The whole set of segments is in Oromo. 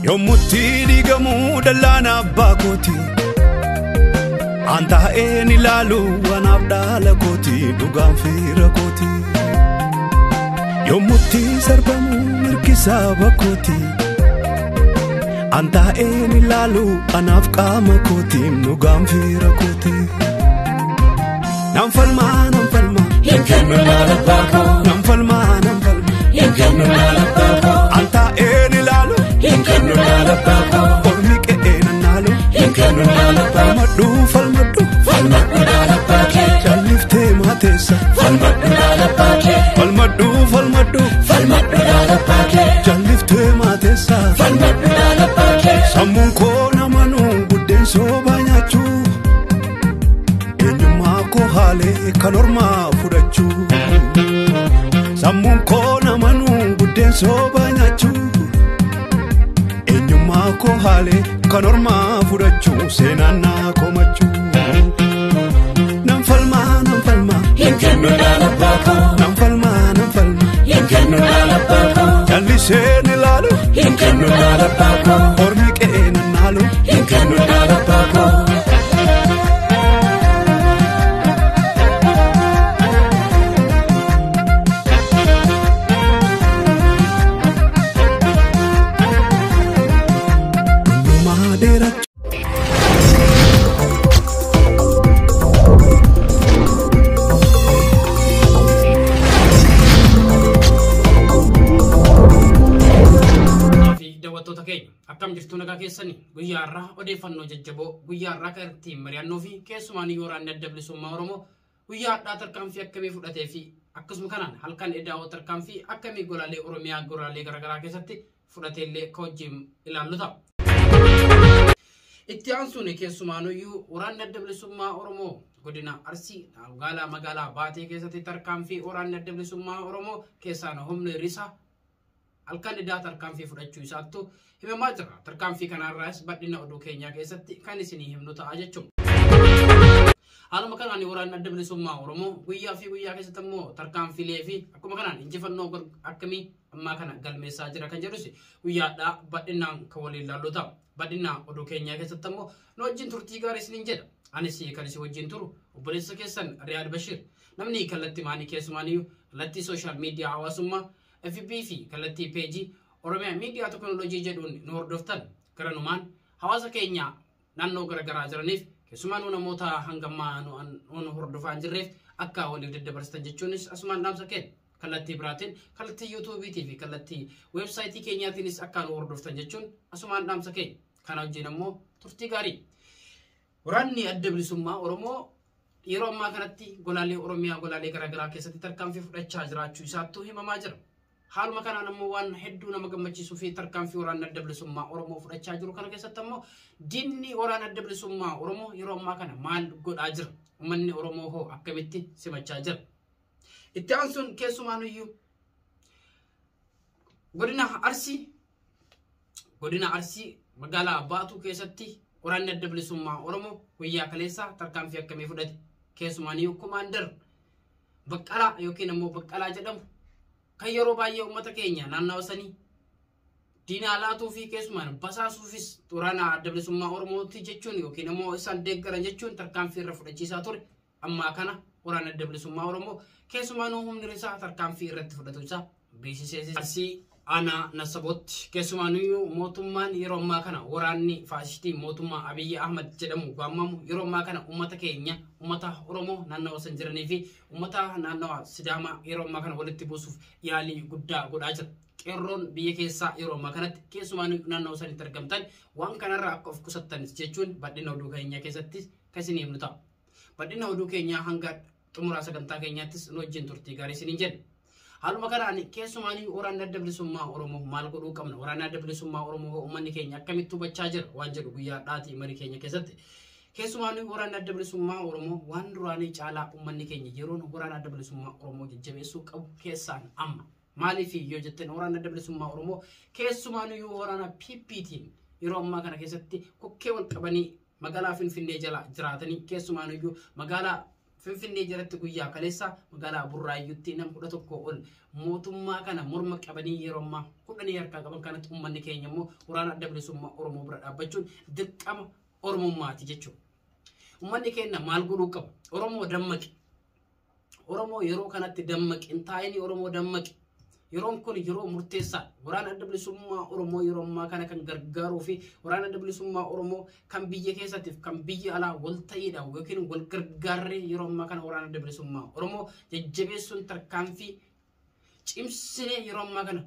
Yommutti diigamuu dallaan abbaa kooti. An taa'een ilaalu anaaf dhaala kooti dhugaan fira kooti. Yommutti sarbamuu mirgi saba kooti. An taa'een ilaalu anaaf qaama kooti dhugaan fira kooti. Nan falmaa nan falmaa. Hin kennu laala baakoo. Nan falmaa nan falmaa. Hin kennu laala baakoo. An taa'een ilaalu. Hin kennu laala baakoo. Ormi qe'ee nan naalu. Hin kennu laala baakoo. Falmadhu falmadhu. Falmadhu laala baakee. Calliftee maateessa. Falmadhu laala baakee. Falmadhu falmadhu. Falmadhu laala baakee. Calliftee maateessa. Falmadhu laala baakee. Sammuun koo namanuu buddeen soobaa nyaachuu. Eenyummaa koo haalee kan ormaa fudhachuu. Sammuun koo namanuu buddeen soobaa nyaachuu. Eenyummaa koo haalee kan ormaa fudhachuu seenaan naa komachuu. Nan falmaa nan falmaa. Hin kennu laala baakoo. Nan falmaa nan falmaa. Hin kennu laala baakoo. Calliseen ilaalu. Hin kennu laala baakoo. Ormi qe'ee nan naalu. Hin kennu laala baakoo. Dhullumaa dheerachuu. Fi daawwattoota keenya akkam jirtu nagaa keessanii guyyaa har'aa odeeffannoo jajjaboo guyyaa har'aa kan ittiin mari'annuu fi keessumaan waraanni adda bilisummaa Oromoo guyyaa har'aa tarkaanfii akkamii fudhatee fi akkasuma kanaan halkan edaa'oo tarkaanfii akkamii golaalee Oromiyaa golaalee garaagaraa keessatti fudhatee illee kan wajjin ilaallu ta'a. Itti aansuun keessumaanuyyuu waraanni adda bilisummaa Oromoo godina Arsii magaalaa Baatee keessatti tarkaanfii waraanni adda bilisummaa Oromoo keessaan humni risaa halkan idaa tarkaanfii fudhachuu isaattu himamaa jira. Tarkaanfii kanarraas bal'ina oduu keenyaa keessatti kan isinii himnu ta'a jechuudha. Haaluma kanaan waraanni adda bilisummaa Oromoo guyyaa fi guyyaa keessatti immoo tarkaanfiilee fi akkuma kanaan injifannoo akkamii ammaa kana galmeessaa jira kan jedhus guyyaadhaa bal'inaan kan waliin ilaallu ta'a. Bal'ina oduu keenyaa keessatti immoo nu wajjin turtii gaarii isiniin jedha. Anis kan isin wajjin turu obboleessa keessan Riyaad Bashiir. Namni kallattii maanii keessumaaniyyuu kallattii sooshaal miidiyaa hawaasummaa FB fi kallattii peejii Oromiyaa miidiyaa teknooloojii jedhuun nu hordoftan garanumaan hawaasa keenya naannoo garaagaraa jiraniif keessumaa namoota hangammaa nu hordofaa hin jirreef akka waliif daddabarsitan jechuunis asumaan dhaamsa kenna. Kallattii biraatiin kallattii yuutuubiitii fi kallattii weebsaayitii keenyaatiinis akka nu hordoftan jechuun asumaan dhaamsa keenya. Kana wajjin ammoo turtii gaarii. Waraanni adda bilisummaa Oromoo yeroo ammaa kanatti golaalee Oromiyaa golaalee garaagaraa keessatti tarkaanfii fudhachaa jiraachuu isaattu himamaa jira. Haaluma kanaan ammoo waan hedduu nama gammachiisuu fi tarkaanfii waraanni adda bilisummaa Oromoo fudhachaa jiru kana keessatti ammoo diinni waraana adda bilisummaa Oromoo yeroo ammaa kana maal godhaa jira? Uummanni Oromoo hoo akkamitti simachaa jira? Itti aansuun keessumaanuyyuu godina Arsii magaalaa Baatuu keessatti waraanni adda bilisummaa Oromoo guyyaa kaleessaa tarkaanfii akkamii fudhate? Keessumaaniyyuu Komaandar Baqqalaa yookiin ammoo Baqqalaa jedhamu kan yeroo baay'ee uummata keenya naannawa sanii diinaa laatuu fi keessumaan basaasuufis waraana adda bilisummaa Oromooti jechuun yookiin ammoo isaan deeggaran jechuun tarkaanfii irra fudhachiisaa ture. Ammaa kana waraana adda bilisummaa Oromoo keessumaanuu humni isaa tarkaanfii irratti fudhatu isaa beeksisee. Arsii aanaa Nasabootti keessumaanuyyuu mootummaan yeroo ammaa kana waraanni faashistii mootummaa Abiyyi Ahmad jedhamu waamamu yeroo ammaa kana uummata keenya uummata Oromoo naannawa san jiranii fi uummata naannawa Sidaamaa yeroo ammaa kana walitti buusuuf yaalii guddaa godhaa jira. Qeerroon biyya keessaa yeroo ammaa kanatti keessumaanuu naannawa sanitti argamtan waan kanarraa akka of qusattanis jechuun bal'ina oduu keenyaa keessatti kan isin himnu ta'a. Bal'ina oduu keenyaa hanga xumuraa sagantaa keenyaattis nu wajjin turtii gaarii isiniin jenna. Haaluma kanaan keessumaanii waraanni adda bilisummaa Oromoo maal godhuu qabna? Waraanni adda bilisummaa Oromoo uummanni keenya akkamitti hubachaa jira? Waan jedhu guyyaa dhaatii marii keenya keessatti. Keessumaanii waraanni adda bilisummaa Oromoo waan duraanii caalaa uummanni keenya yeroon waraana adda bilisummaa Oromoo jajjabeessuu qabu keessaan amma. Maaliif yoo jettan waraanni adda bilisummaa Oromoo keessumaaniyyuu waraana PPT'n yeroo ammaa kana keessatti kokkee wal qabanii magaalaa Finfinnee jala jiraatanii keessumaaniyyuu magaalaa Finfinnee jalatti guyyaa kaleessa magaalaa Burraayyuutti nama 11 ol mootummaa kana morma qabanii yeroo ammaa 10 harkaa qaban kanatti uummanni keenya immoo waraana adda bilisummaa Oromoo bira dhaabbachuun dirqama Oromummaati jechuudha. Uummanni keenya maal godhuu qaba? Oromoo dammaqi. Oromoo yeroo kanatti dammaqi. Hin taa'inii Oromoo dammaqi. Yeroon kun yeroo murteessaadha. Waraana adda bilisummaa Oromoo yeroo ammaa kana kan gargaaruu fi waraana adda bilisummaa Oromoo kan biyya keessattiif kan biyya alaa wal ta'iidhaan yookiin wal gargaarree yeroo ammaa kana waraana adda bilisummaa Oromoo jajjabeessuun tarkaanfii cimsinee yeroo ammaa kana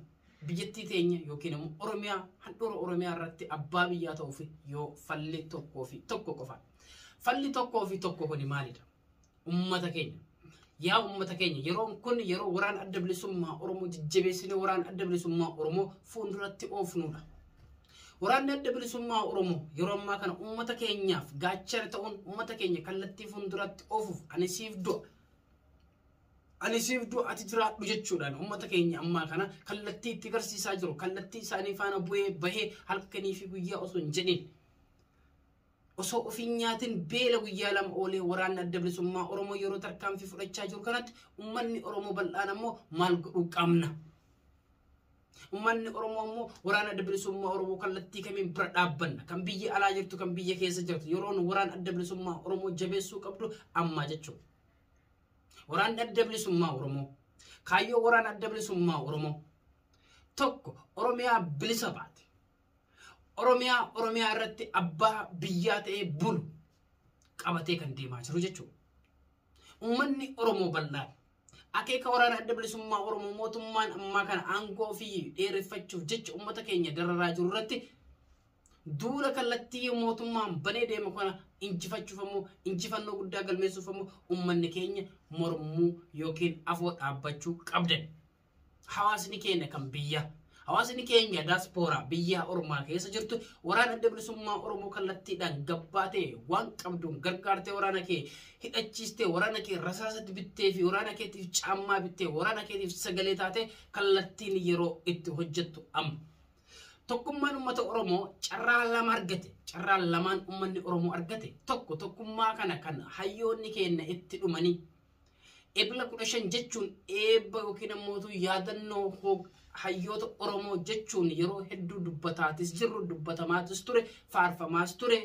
biyyattii teenya yookiin immoo Oromiyaa handhuura Oromiyaa irratti abbaa biyyaa ta'uuf yoo falli tokkoo fi tokko qofa. Falli tokkoo fi tokko kuni maalidha? Uummata keenya. Yaa uummata keenya yeroon kun yeroo waraana adda bilisummaa Oromoo jajjabeessinee waraana adda bilisummaa Oromoo fuulduratti oofnudha. Waraanni adda bilisummaa Oromoo yeroo ammaa kana uummata keenyaaf gaachana ta'uun uummata keenya kallattii fuulduratti oofuuf ani siif du'a. Ani siif du'a ati jiraadhu jechuudhaan uummata keenya ammaa kana kallattii itti agarsiisaa jiru kallattii isaanii faana bu'ee bahee halkanii fi guyyaa osoo hin jedhin. Osoo ofiin nyaatin beela guyyaa lama oolee waraanni adda bilisummaa Oromoo yeroo tarkaanfii fudhachaa jiru kanatti uummanni Oromoo bal'aan ammoo maal godhuu qabna? Uummanni Oromoo ammoo waraana adda bilisummaa Oromoo kallattii kamiin bira dhaabbanna? Kan biyya alaa jirtu kan biyya keessa jirtu yeroon waraana adda bilisummaa Oromoo jabeessuu qabdu ammaa jechuudha. Waraanni adda bilisummaa Oromoo kaayyoo waraana adda bilisummaa Oromoo tokko Oromiyaa bilisa baate. Oromiyaa Oromiyaa irratti abbaa biyyaa ta'ee bulu qabatee kan deemaa jiru jechuudha. Uummanni Oromoo bal'aan akeeka waraana adda bilisummaa Oromoo mootummaan ammaa kana aangoo fi dheereffachuuf jecha uummata keenya dararaa jiru irratti duula kallattii mootummaan banee deemu kana injifachuuf ammoo injifannoo guddaa galmeessuuf ammoo uummanni keenya mormuu yookiin afoo dhaabbachuu qabdan. Hawaasni keenya kan biyyaa. Hawaasni keenya daaspooraa biyya Oromaa keessa jirtu waraana adda bilisummaa Oromoo kallattiidhaan gabbaatee waan qabduun gargaartee waraana kee hidhachiistee waraana kee rasaasatti bittee fi waraana keetiif caammaa bittee waraana keetiif sagalee taatee kallattiin yeroo itti hojjettu amma. Tokkummaan uummata Oromoo carraa lama argate. Carraa lamaan uummanni Oromoo argate. Tokko tokkummaa kana kan hayyoonni keenya itti dhumanii Ebla 15 jechuun eebba yookiin ammoo yaadannoo hayyoota Oromoo jechuun yeroo hedduu dubbataatis jirru dubbatamaatis ture faarfamaas ture.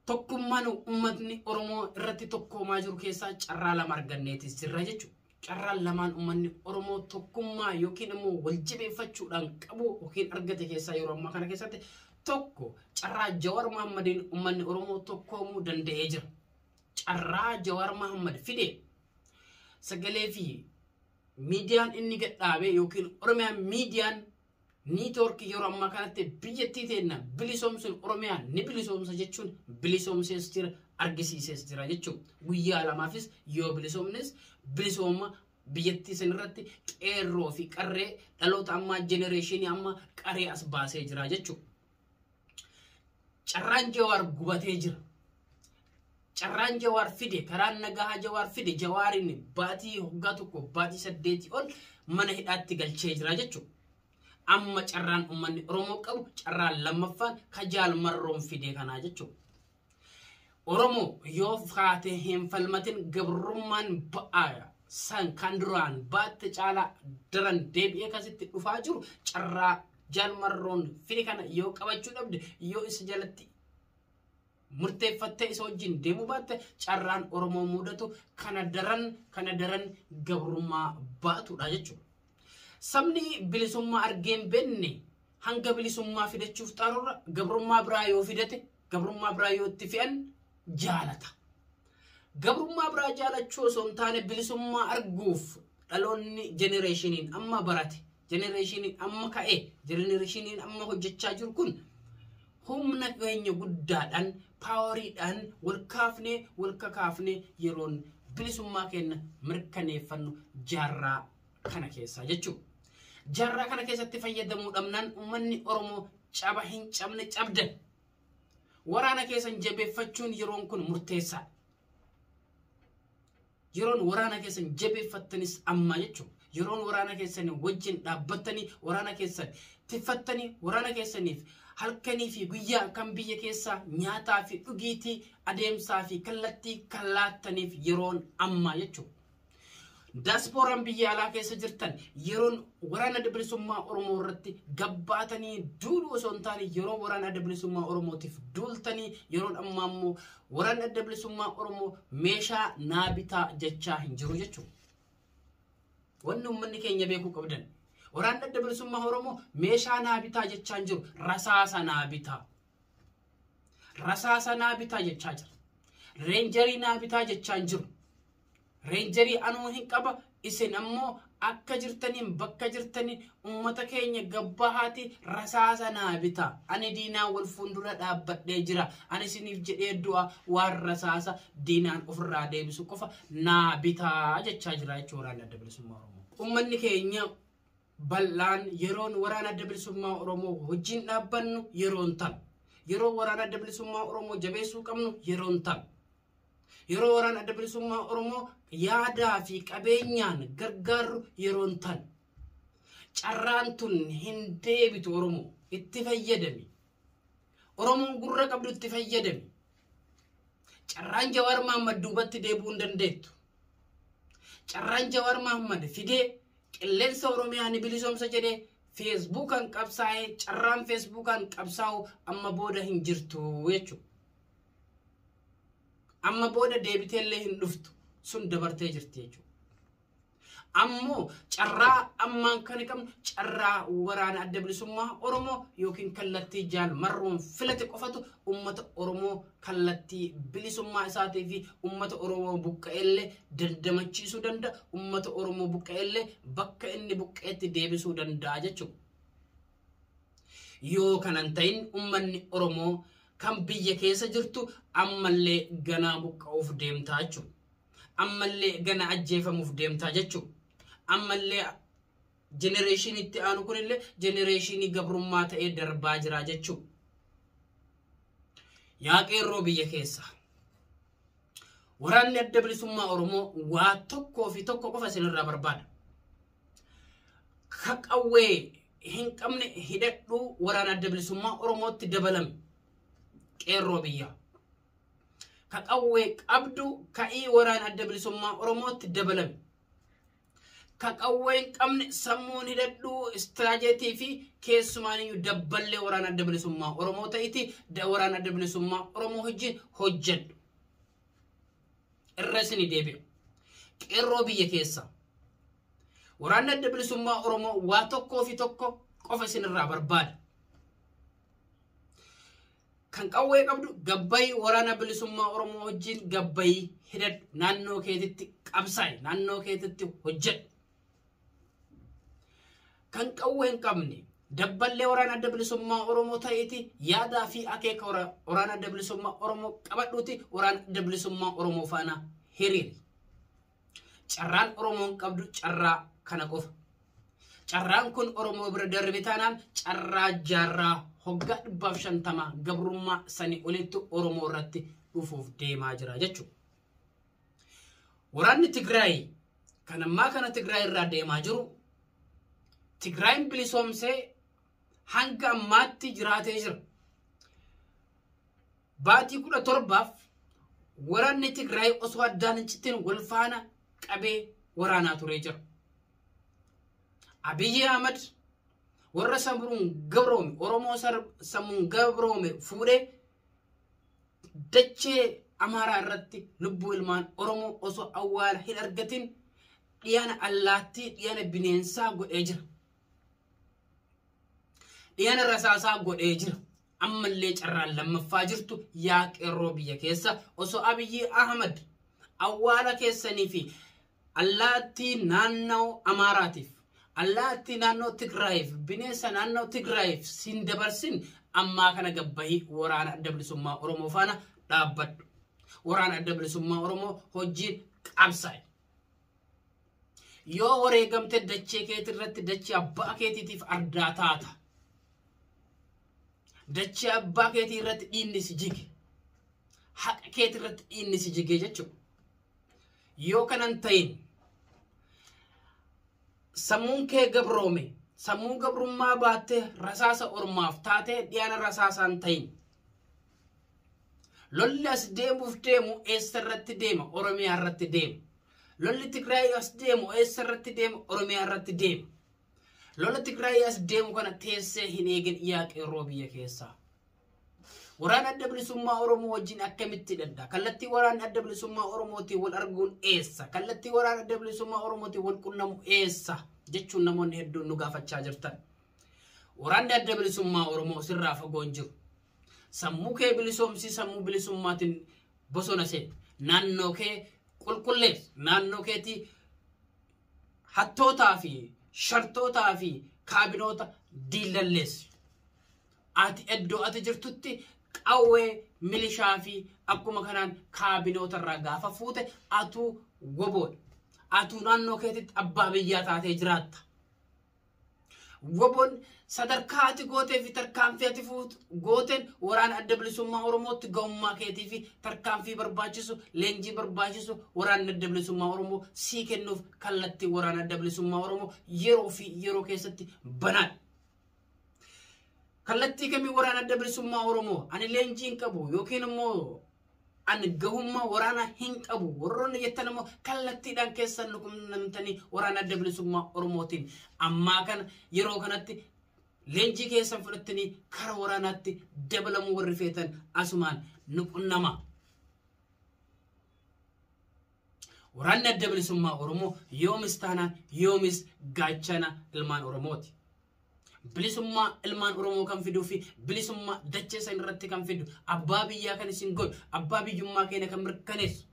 Tokkummaan uummatni Oromoo irratti tokkoomaa jiru keessaa carraa lama arganneetis jirra jechuudha. Carraa lamaan uummanni Oromoo tokkummaa yookiin immoo wal jabeeffachuudhaan qabu yookiin argate keessaa yeroo ammaa kana keessatti tokko carraa Jawaar Mahaammadiin uummanni Oromoo tokkoomuu danda'ee jira. Carraa Jawaar Mahaammad fide sagalee fi miidiyaan inni gadhaabe yookiin Oromiyaan miidiyaan niitoorkii yeroo ammaa kanatti biyyattii teenna bilisoomsuun Oromiyaa ni bilisoomsa jechuun bilisoomsees jira argisiisees jira jechuudha. Guyyaa lamaafis yoo bilisoomnes bilisooma biyyattii sanirratti qeerroo fi qarree dhaloota ammaa jenereeshinii ammaa qaree as baasee jira jechuudha. Carraan Jawaar gubatee jira. Carraan Jawaar fide karaan nagaa Jawaar fide Jawaariin baatii hoggaa tokko baatii 8 ol mana hidhaatti galchee jira jechuudha. Amma carraan uummanni Oromoo qabu carraan lammaffaan ka Jaal Marroon fide kanaa jechuudha. Oromoo yoo kaatee hin falmatin gabrummaan ba'aa san kan duraan baatte caalaa daran deebi'ee kasitti dhufaa jiru carraa Jaal Marroon fide kana yoo qabachuu dhabde yoo isa jalatti murteeffattee isa wajjin deemuu baatte carraan Oromoo mudatu kana daran gabrummaa baatudha jechuudha. Sabni bilisummaa argeen benne hanga bilisummaa fidachuuf xaarurra gabrummaa biraa yoo fidate gabrummaa biraa yoo itti fe'an jaalata. Gabrummaa biraa jaalachuu osoo hin taane bilisummaa arguuf dhaloonni jenereeshiniin amma barate jenereeshiniin amma ka'e jenereeshiniin amma hojjechaa jiru kun humna keenya guddaadhaan paawariidhaan wal kaafnee wal kakaafnee yeroon bilisummaa keenya mirkaneeffannu jaarraa kana keessaa jechuudha. Jaarraa kana keessatti fayyadamuu dhabnaan uummanni Oromoo caba hin cabne cabdan. Waraana keessan jabeeffachuun yeroon kun murteessaadha. Yeroon waraana keessan jabeeffattanis amma jechuudha. Yeroon waraana keessan wajjin dhaabbattanii waraana keessan tiffattanii waraana keessaniif halkanii fi guyyaa kan biyya keessaa nyaataa fi dhugiitii adeemsaa fi kallattii kan laattaniif yeroon ammaa jechuudha. Diyaaspooraan biyya alaa keessa jirtan yeroon waraana adda bilisummaa Oromoo irratti gabbaatanii duuluu osoo hin taane yeroo waraana adda bilisummaa Oromootiif duultanii yeroon ammaa immoo waraana adda bilisummaa Oromoo meeshaa naa bitaa jechaa hin jiru jechuudha. Wanni uummanni keenya beekuu qabdan waraanni adda bilisummaa Oromoo meeshaa naa bitaa jechaa hin jiru, rasaasa naa bitaa. Rasaasa naa bitaa jechaa jira. Reenjarii naa bitaa jechaa hin jiru. Reenjarii anuu hin qaba, isin ammoo akka jirtaniin bakka jirtaniin uummata keenya gabbahaati rasaasa naa bitaa. Ani diinaa wal fuuldura dhaabbadhee jira. Ani isiniif jedhee du'a waan rasaasa diinaan ofirraa deebisu qofa naa bitaa jechaa jira jechuudha waraanni adda bilisummaa Oromoo. Uummanni keenya bal'aan yeroon waraana adda bilisummaa Oromoo wajjin dhaabbannu yeroon tan. Yeroo waraana adda bilisummaa Oromoo jabeessuu qabnu yeroon tan. Yeroo waraana adda bilisummaa Oromoo yaadaa fi qabeenyaan gargaarru yeroon tan. Carraan tun hin deebitu Oromoo itti fayyadami. Oromoon gurra qabdu itti fayyadami. Carraan Jawaar Mahaammad duubatti deebi'uu hin dandeettu. Carraan Jawaar Mahaammad fidee qilleensa Oromiyaa ni bilisoomsa jedhee feesbuukaan qabsaa'ee carraan feesbuukaan qabsaa'u amma booda hin jirtu jechuudha. Amma booda deebiteellee hin dhuftu sun dabartee jirti jechuudha. Ammoo carraa ammaan kan qabnu carraa waraana adda bilisummaa Oromoo yookiin kallattii Jaal Marroon filate qofatu uummata Oromoo kallattii bilisummaa isaatii fi uummata Oromoo buqqa'ellee dandamachiisuu danda'a. Uummata Oromoo buqqa'ellee bakka inni buqqa'etti deebisuu danda'a jechuudha. Yoo kanan ta'in uummanni Oromoo kan biyya keessa jirtu ammallee ganaa buqqa'uuf deemtaa jechuudha. Ammallee ganaa ajjeefamuuf deemtaa jechuudha. Ammallee jenereeshinii itti aanu kunillee jenereeshinii gabrummaa ta'ee darbaa jira jechuudha. Yaa qeerroo biyya keessa. Waraanni adda bilisummaa Oromoo waa tokkoo fi tokko qofa isinirraa barbaada. Ka qawwee hin qabne hidhadhuu waraana adda bilisummaa Oromootti dabalame. Qeerroo biyyaa. Ka qawwee qabdu ka'ii waraana adda bilisummaa Oromootti dabalame. Ka qawwee hin qabne sammuun hidhadhuu istiraajeetii fi keessumaan iyyuu dabballee waraana adda bilisummaa Oromoo ta'iti waraana adda bilisummaa Oromoo wajjin hojjedhu. Irra isinii deebi'a. Qeerroo biyya keessa. Waraanni adda bilisummaa Oromoo waa tokkoo fi tokko qofa isinirraa barbaada. Kan qawwee qabdu gabbayii waraana bilisummaa Oromoo wajjin gabbayii hidhadhu. Naannoo keetitti qabsaa'i. Naannoo keetitti hojjedhu. Kan qawwee hin qabne dabballee waraana adda bilisummaa Oromoo ta'eeti yaadaa fi akeeka waraana adda bilisummaa Oromoo qabadhuuti waraana adda bilisummaa Oromoo faana hiriiri. Carraan Oromoon qabdu carraa kana qofa. Carraan kun Oromoo bira darbe taanaan carraa jaarraa hoggaa 150 gabrummaa sanii olitti Oromoo irratti dhufuuf deemaa jira jechuudha. Waraanni Tigraay kan ammaa kana Tigraay irraa deemaa jiru Tigraayin bilisoomsee hanga ammaatti jiraatee jira. Baatii 17 waraanni Tigraay osoo addaan hin cittin wal faana qabee waraanaa turee jira. Abiyyi Ahmad warra sammuun gabroome Oromoo sammuun gabroome fuudhee dachee Amaaraa irratti lubbuu ilmaan Oromoo osoo awwaala hin argatin dhiyana allaattii dhiyana bineensaa godhee jira. Dhiyana rasaasaa godhee jira. Ammallee carraan lammaffaa jirtu yaa qeerroo biyya keessa osoo Abiyyi Ahmad awwaala keessanii fi allaattii naannoo Amaaraatiif allaattii naannoo Tigraayiif bineensa naannoo Tigraayiif siin dabarsin ammaa kana gabbayii waraana adda bilisummaa Oromoo faana dhaabbadhu. Waraana adda bilisummaa Oromoo hojiin qabsaa'i. Yoo wareegamte dachee keetii irratti dachee abbaa keetiitiif ardaa taata. Dachee abbaa keetii irratti dhiinni si jige. Haqa keetii irratti dhiinni si jige jechuudha. Yoo kanan ta'in sammuun kee gabroome Sammuu gabrummaa baattee rasaasa ormaaf taatee dhiyaana rasaasaan ta'in. Lolli as deemuuf deemu eessa irratti deema? Oromiyaa irratti deema. Lolli Tigraay as deemu eessa irratti deema? Oromiyaa irratti deema. Lola Tigraay as deemu kana teessee hin eegin yaa qeerroo biyya keessaa. Waraana Adda Bilisummaa Oromoo wajjin akkamitti hidhadha? Kallattii Waraana Adda Bilisummaa Oromootiin wal arguun eessa? Kallattii Waraana Adda Bilisummaa Oromootiin wal qunnamu eessa? Jechuun namoonni hedduun nu gaafachaa jirtan. Waraanni Adda Bilisummaa Oromoo sirraa fagoo hin jiru. Sammuu kee bilisoomsii, sammuu bilisummaatiin bosona seeni. Naannoo kee qulqulleessi. Naannoo keetii hattootaa fi shartootaa fi kaabinoota diilalleessi. Ati iddoo ati jirtutti qawwee milishaa fi akkuma kanaan kaabinoota irraa gaafa fuute atuu woboodha. Atuu naannoo keetitti abbaa biyyaa taatee jiraatta. Woboon sadarkaa ati gootee fi tarkaanfii ati fuutu gooteen waraana Adda Bilisummaa Oromootti ga'ummaa keetii fi tarkaanfii barbaachisu, leenjii barbaachisu waraanni Adda Bilisummaa Oromoo sii kennuuf kallattii waraana Adda Bilisummaa Oromoo yeroo fi yeroo keessatti banaadha. Kallattii kamii waraana Adda Bilisummaa Oromoo ani leenjii hin qabu yookiin immoo ani gahummaa waraana hin qabu warroonni jettan immoo kallattiidhaan keessan nu qunnamtanii waraana Adda Bilisummaa Oromootiin ammaa kana yeroo kanatti leenjii keessan fudhattanii kara waraanaatti dabalamuu warri feetan asumaan nu qunnama. Waraanni Adda Bilisummaa Oromoo yoomis taanaan yoomis gaachana ilmaan Oromooti. Bilisummaa ilmaan Oromoo kan fiduu fi bilisummaa dachee san irratti kan fidu, abbaa biyyaa kan isin godhu, abbaa biyyummaa keenya kan mirkaneessu,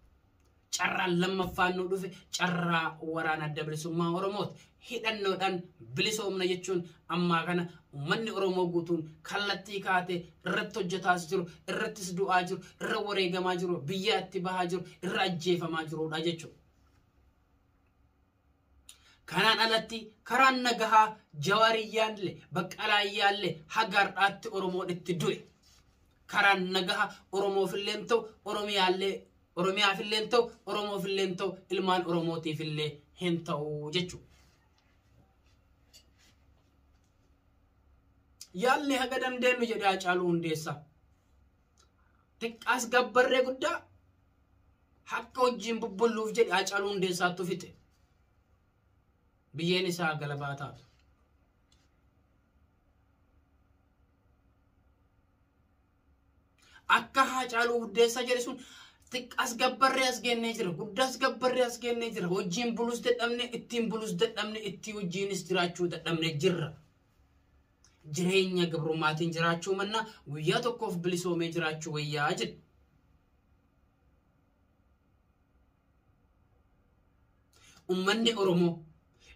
carraan lammaffaan nu dhufe carraa waraana Adda Bilisummaa Oromooti. Hidhannoodhaan bilisoomna jechuun ammaa kana uummanni Oromoo guutuun kallattii kaatee irratti hojjetaas jiru, irrattis du'aa jiru, irra wareegamaa jiru, biyya itti bahaa jiru, irra ajjeefamaa jirudha jechuudha. Kanaan alatti karaan nagahaa Jawaariyyaallee Baqqalaayyaallee haga har'aatti Oromoon itti du'e. Karaan nagahaa Oromoofillee ta'u, Oromiyaafillee ta'u, Oromoofillee ta'u, ilmaan Oromootiifillee hin ta'u jechuudha. Yaallee haga dandeenyu jedhee Haacaaluu Hundeessaa. Xiqqaas gabbarree guddaa akka wajjin bubbulluuf jedhe Haacaaluu Hundeessaattu fixe. Biyyeen isaa galabaa taatu. Akka Haacaaluu Hundeessaa jedhe sun xiqqaas gabbarree as geennee jira, guddaas gabbarree as geennee jira. Wajjin bulus dadhabne, ittiin bulus dadhabne, ittiin wajjinis jiraachuu dadhabne jirra. Jireenya gabrummaatiin jiraachuu mannaa guyyaa tokkoof bilisoomee jiraachuu wayyaa jedhe. Uummanni Oromoo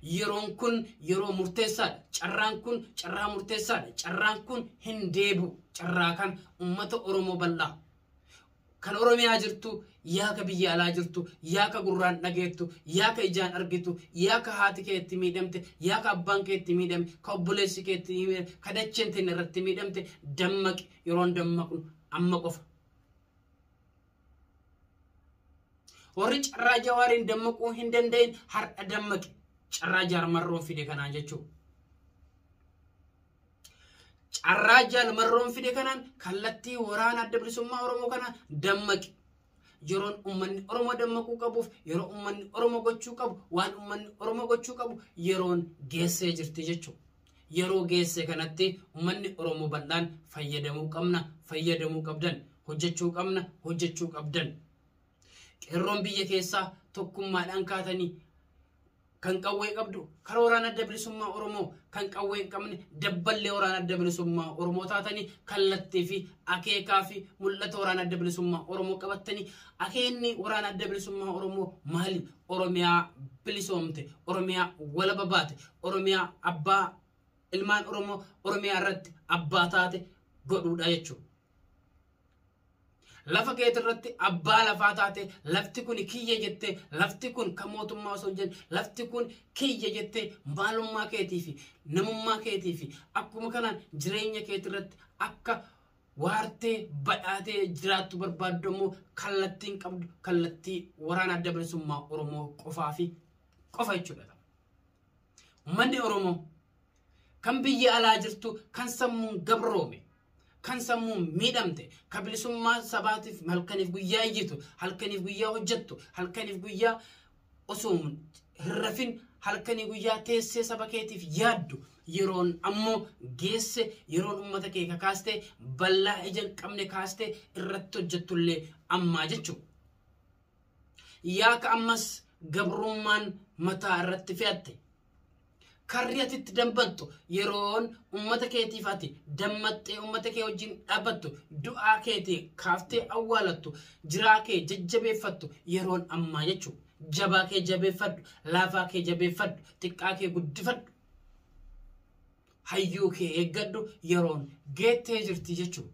yeroon kun yeroo murteessaadha. Carraan kun carraa murteessaadha. Carraan kun hin deebi'u. Carraa kan uummata Oromoo bal'aa. Kan Oromiyaa jirtu, yaa ka biyya alaa jirtu, yaa ka gurraan dhageettu, yaa ka ijaan argitu, yaa ka haati keetti miidhamte, yaa ka abbaan keetti miidhame, ka obboleessi keetti miidhame, ka dacheen teenya irratti miidhamte, dammaqi. Yeroon dammaqnu amma qofa. Warri carraa Jawaariin dammaquu hin danda'in har'a dammaqi. Carraa Jaarmarroon fide kanaan jechuudha. Carraa Jaarmarroon fide kanaan kallattii waraana Adda Bilisummaa Oromoo kana dammaqi. Yeroon uummanni Oromoo dammaquu qabuuf, yeroo uummanni Oromoo gochuu qabu, waan uummanni Oromoo gochuu qabu yeroon geessee jirti jechuudha. Yeroo geesse kanatti uummanni Oromoo bal'aan fayyadamuu qabna, fayyadamuu qabdan, hojjechuu qabna, hojjechuu qabdan. Qeerroon biyya keessaa tokkummaadhaan kaatanii kan qawwee qabdu karaa waraana Adda Bilisummaa Oromoo, kan qawwee hin qabne dabballee waraana Adda Bilisummaa Oromoo taatanii kallattii fi akeekaa fi mul'ata waraana Adda Bilisummaa Oromoo qabattanii, akeenni waraana Adda Bilisummaa Oromoo maali? Oromiyaa bilisoomte, Oromiyaa walaba baate, Oromiyaa abbaa ilmaan Oromoo Oromiyaa irratti abbaa taate godhuudha jechuudha. Lafa keetirratti abbaa lafaa taate, lafti kun kiyya jettee, lafti kun kan mootummaa osoo hin jenne, lafti kun kiyya jettee maalummaa keetii fi namummaa keetii fi akkuma kanaan jireenya keetirratti akka waartee badhaatee jiraattu barbaaddu immoo kallattiin qabdu kallattii waraana Adda Bilisummaa Oromoo qofaa fi qofa jechuudha. Uummanni Oromoo Kan biyya alaa jirtu, kan sammuun gabroome, kan sammuun miidhamte, kan bilisummaa sabaatiif halkaniif guyyaa iyyitu, halkaniif guyyaa hojjettu, halkaniif guyyaa osoo hin rafin halkanii guyyaa teessee saba keetiif yaaddu, yeroon ammoo geesse, yeroon uummata kee kakaaste, bal'aa ija hin qabne kaaste irratti hojjettullee ammaa jechuudha. Yaaka ammas gabrummaan mataa irratti fe'atte. Karri ati itti dambattu, yeroon uummata keetiif ati dammattee uummata kee wajjin dhaabbattu, du'aa keetii kaaftee awwaalattu, jiraa kee jajjabeeffattu yeroon ammaa jechuudha. Jabaa kee jabeeffadhu, laafaa kee jabeeffadhu, xiqqaa kee guddifadhu, hayyuu kee eeggadhu, yeroon geettee jirti jechuudha.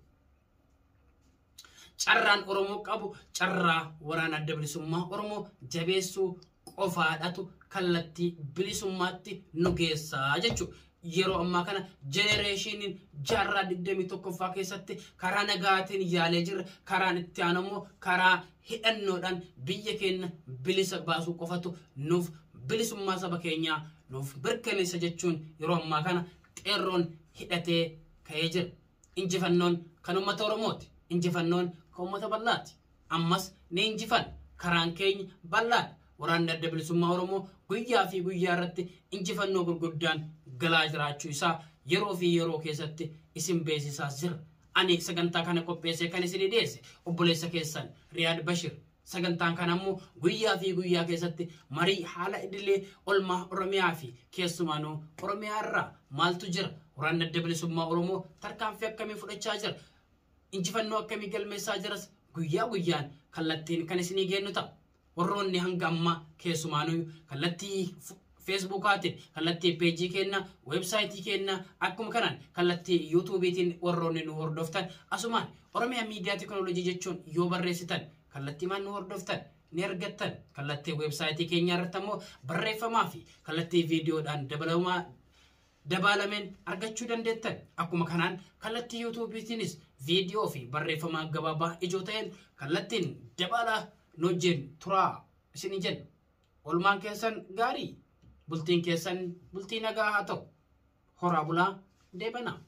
Carraan Oromoo qabu carraa waraana adda bilisummaa Oromoo jabeessuu qofaadhatu kallattii bilisummaatti nu geessaa jechuudha. Yeroo ammaa kana jenereeshiniin jaarraa 21ffaa keessatti karaa nagaatiin yaalee jirra. Karaan itti aanu immoo karaa hidhannoodhaan biyya keenya bilisa baasuu qofatu nuuf bilisummaa saba keenyaa nuuf mirkaneessa jechuun yeroo ammaa kana qeerroon hidhatee ka'ee jira. Injifannoon kan uummata Oromooti. Injifannoon kan uummata bal'aati. Ammas ni injifanna. Karaan keenya bal'aadha. Waraanni adda bilisummaa Oromoo guyyaa fi guyyaa irratti injifannoo gurguddaan galaa jiraachuu isaa yeroo fi yeroo keessatti isin beeksisaa jira. Ani sagantaa kana qopheessee kan isin dhiyeesse obboleessa keessan Riyaad Bashir. Sagantaan kana immoo guyyaa fi guyyaa keessatti marii haala idilee olmaa Oromiyaa fi keessumaanuu Oromiyaa irraa maaltu jira? Waraanni adda bilisummaa Oromoo tarkaanfii akkamii fudhachaa jira? Injifannoo akkamii galmeessaa jiras? Guyyaa guyyaan kallattiin kan isinii kennu ta'a. Warroonni hanga ammaa keessumaanuu kallattii Feesbuukaatiin, kallattii peejii keenna, weebsaayitii keenna, akkuma kanaan kallattii yuutuubiitiin warroonni nu hordoftan, asumaan Oromiyaa Miidiyaa Teekinooloojii jechuun yoo barreessitan kallattii maan nu hordoftan ni argattan. Kallattii weebsaayitii keenyaa irratti ammoo barreeffamaa fi kallattii viidiyoodhaan dabalamaa dabaalameen argachuu dandeettan. Akkuma kanaan kallattii yuutuubiitiinis viidiyoo fi barreeffamaa gabaabaa ijoo ta'een kallattiin dabalaa nu wajjin turaa isin jenna. Olmaan keessan gaarii, bultiin keessan bultii nagaa haa ta'u. Horaa bulaa, deebanaa.